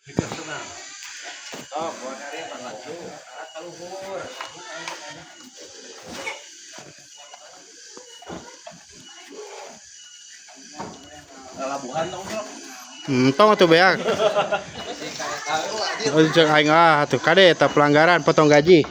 Oh, buat hari apa langsung? Kaluhur. Labuhan dong, Bro. Tong atuh beak. Oh, cek aing ah atuh kade eta pelanggaran potong gaji.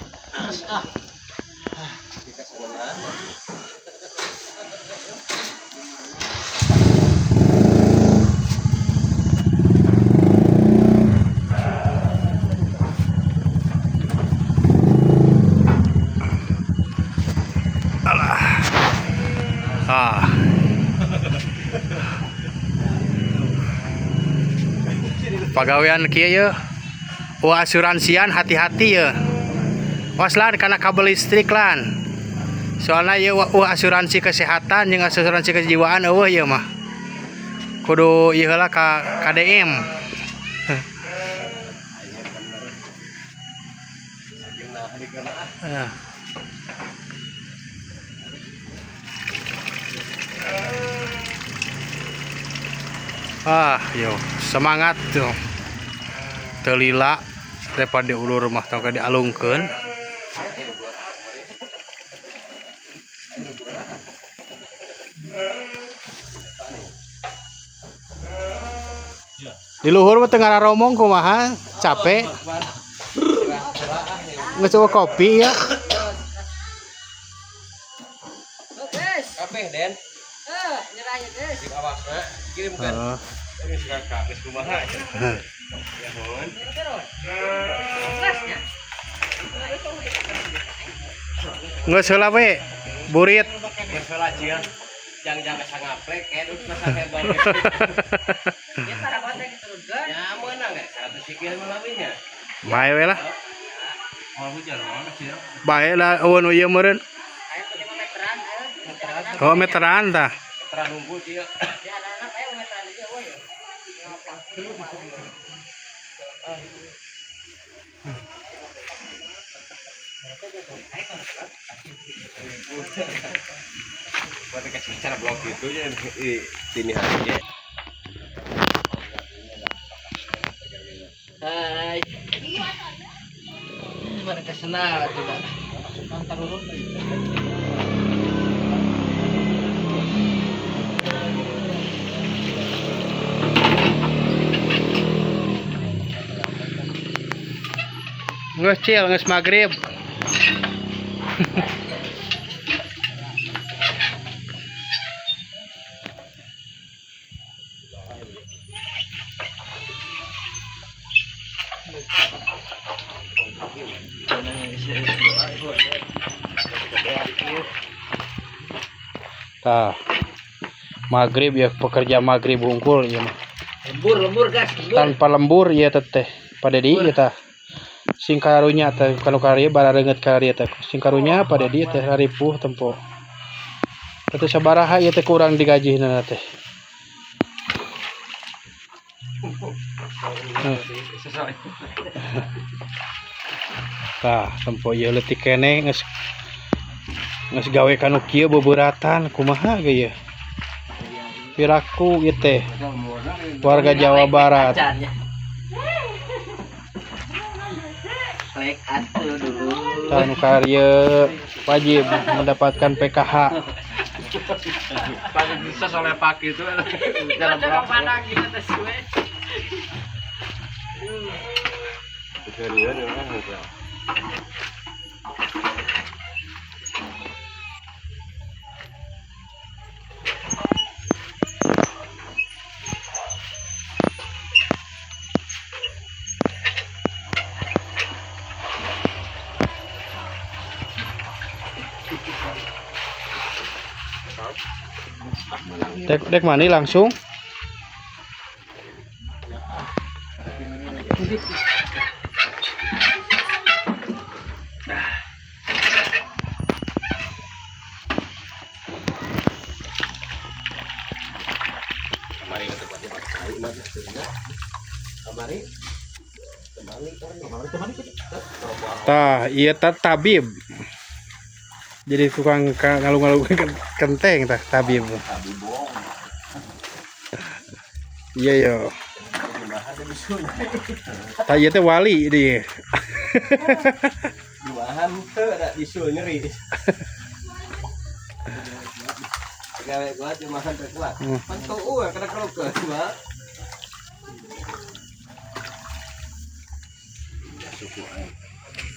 Alah. Ah. Pagawean kieu ye. Wah, asuransian hati-hati ya. Was lan karena kabel listrik lan. Soalnya ya wah asuransi kesehatan jeung asuransi kejiwaan eueuh ieu mah. Kudu ieu heula ka KDM. Ah. Ah, yo semangat tuh. Teu lila daripada diulur mah tong ka dialungkeun. Di luhur mah teu ngararomong kumaha, capek. Geus eueuh kopi ya. Kabeh, Den. Nyerah ya guys. Di awasna kirimkeun. Heeh. Ini suka geus kumaha ya. Ya, Hun. Terus ya. Geus heula we. Burit. Geus heula cil. Jang-jang sangaplek kayak duit masa hebat. Ya para konten turunkeun. Ya menang ya 100 sikil mah. Bae we lah. Mau hujan mau kecil. Bae lah eueun nu ieu meureun. Ayo 5 meteran ayo. Oh meteran tah. Terang nunggu cil. Ya anak-anak ayo meteran aja woy. Buat dikasih cara blok gitu ya di sini aja. Hai. Mereka senang tidak. Geus cil, geus magrib. Tah. Magrib ya pekerja magrib hungkul ieu mah. Lembur, lembur gas, lembur. Tanpa lembur ieu teh pada di ieu tah. Sing karunya teh kanu karya barareungeut karya teh. Sing karunya pada di teh ripuh tempo. Teh sabaraha ieu teh kurang digajihna teh. Tah, tempo ieu leutik keneh geus geus gawe kanu kieu beberatan kumaha ge ieu. Piraku ieu teh warga Jawa Barat. Lek atuh dulu. Tah nu karya wajib mendapatkan PKH. Paling bisa soalnya pak itu Dalam mana gitu teh suwe. Dek dek mandi langsung. Tah, ieu tah tabib. Jadi tukang ngalung-ngalung kenteng tah tabib. Iya yo. Tah ieu teh wali di. Juahan teu ada bisul nyeri. Gawe kuat jumahan teu kuat. Pan tuh kena kelukeun mah. Suku aing.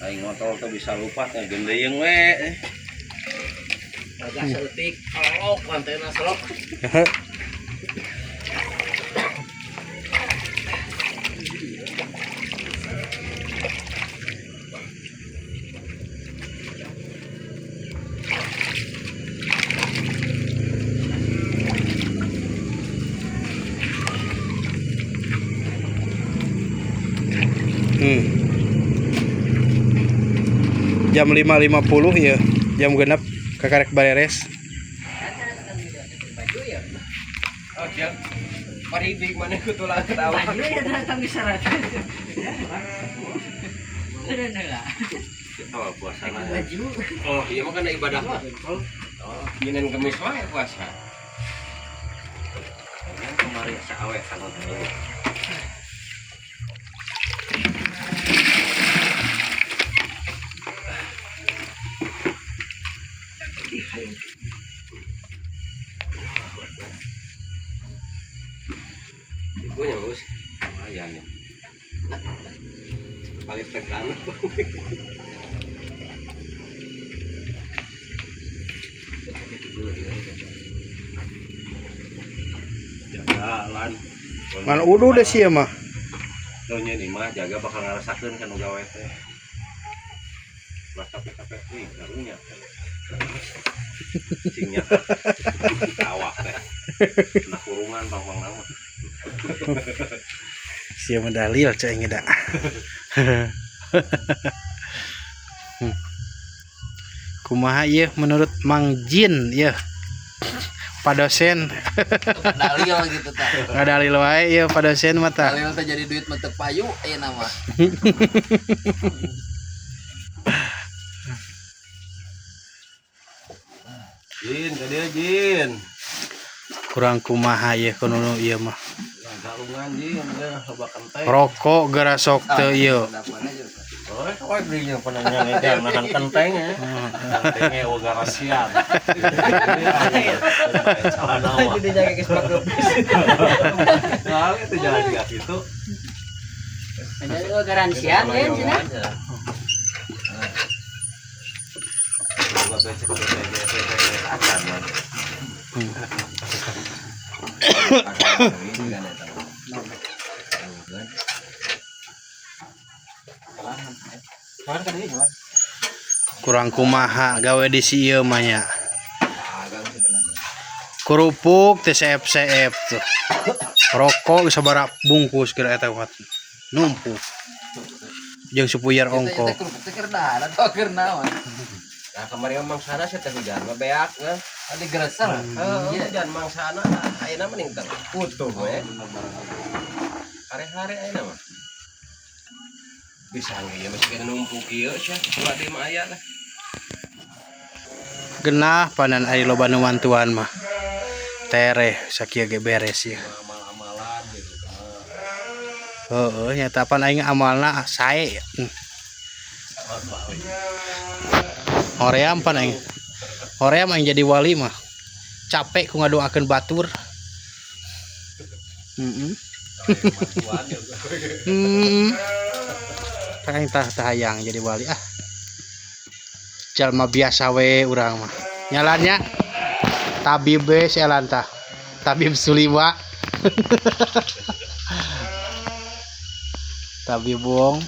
Aing motor tuh bisa lupa teh gendeyeng we. Agak seutik, kolok lantainya selok. Jam 5.50 ya, jam genep kakarek bareres. Oh, siap. Paridik mana ku tulang ketawa. Baju ya datang di seratus. Udah enggak. Oh, puasa na. Baju. Oh, iya mah kana ibadah mah. Oh, Senin Kemis wae puasa. Kan kemarin saawe kana teh. Ibunya bagus. Lumayan ya. Paling tekan. Jaga lan. Ngan uduh deh sih ya mah. Nu nya nih mah jaga bakal ngarasakeun kan gawe teh. Ulah capek-capek nih karunya. Cingnya awak teh. Kena kurungan pang-pang nama. Sia mah dalil cek aing da. Kumaha ieu menurut Mang Jin ieu? Pak dosen. Dalil gitu tah. Nggak dalil wae ieu Pak dosen mah tah. Dalil teh jadi duit mah teu payu ayeuna mah. Jin, ka dieu Jin. Kurang kumaha ieu kuno ieu mah. Galungan Jin, geus loba kenteng. Rokok geura sok teu ieu. Oh, kowe beli yang penanya ngejang nahan kenteng ya. Kentengnya uga rasian. Salah nama. Jadi jaga geus bagepis. Soalnya itu jalan juga gitu. Jadi garansian ya cenah. Coba becek BPJS acan man. Kurang kumaha gawe di si ieu mah nya. Kerupuk teh seep-seep tuh. Rokok sabaraha bungkus geura eta kuat. Numpuk. Jeung supuyar ongko. Teh kerupuk teh keur dahar atau keur naon? Nah, kemarin mangsana saya teh hujan mah beak nah. Adi gereser. Heeh, hujan mangsana ayeuna mending teh utuh we. Hare-hare ayeuna mah. Bisa ge ya masih kena numpuk ieu sia, ulah di mah aya lah. Genah panan ari loba nu mantuan mah. Tereh sakieu ge beres ieu. Amal-amalan gitu. Heeh, nyata pan aing amalna sae. Hoream pan aing. Hoream aing jadi wali mah. Capek ku ngadoakeun batur. Heeh. Aing tah hayang jadi wali ah. Jalma biasa we urang mah. Nyalannya tabib we si Elan tah. Tabib Suliwa. Tabib Wong.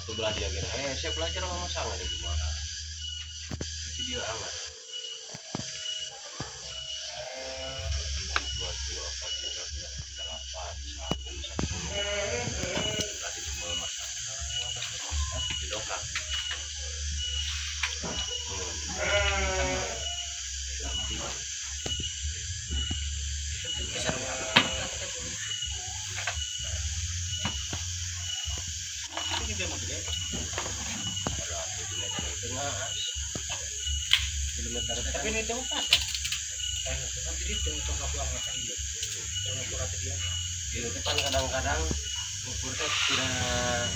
Atau belajar gini, saya belajar sama sangat di gimana? Video amat. 2, 4, 5, 6, 8, 1, 10. Berarti semua masak. Tapi ini itu pas ya. Jadi itu untuk makan dia. Itu kan kadang-kadang ngukur teh tidak